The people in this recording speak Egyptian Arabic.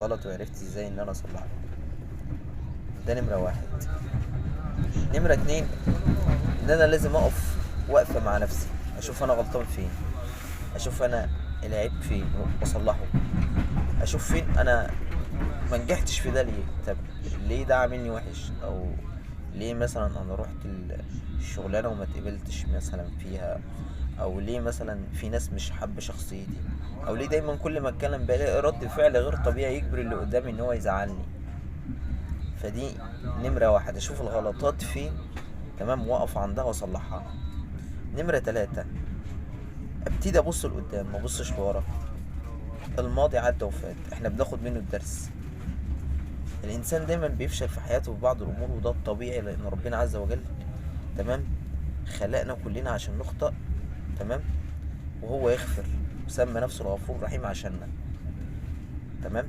غلط وعرفت ازاي ان انا اصلحه. ده نمرة واحد. نمرة اتنين، ان انا لازم اقف وقفة مع نفسي، اشوف انا غلطان فين، اشوف انا العيب فين واصلحه، اشوف فين انا ما نجحتش في ده ليه، طب ليه ده عاملني وحش، او ليه مثلا انا رحت الشغلانة وما اتقبلتش مثلا فيها، او ليه مثلا في ناس مش حابة شخصيتي، او ليه دايما كل ما اتكلم بلاقي رد فعل غير طبيعي يجبر اللي قدامي ان هو يزعلني. فدي نمرة واحد، اشوف الغلطات فين، تمام، واقف عندها واصلحها. نمرة تلاتة، ابتدي ابص لقدام ما ابصش لورا. الماضي عدى وفات، احنا بناخد منه الدرس. الانسان دايما بيفشل في حياته في بعض الامور، وده الطبيعي لان ربنا عز وجل، تمام، خلقنا كلنا عشان نخطأ، تمام، وهو يغفر وسمى نفسه الغفور الرحيم عشاننا، تمام.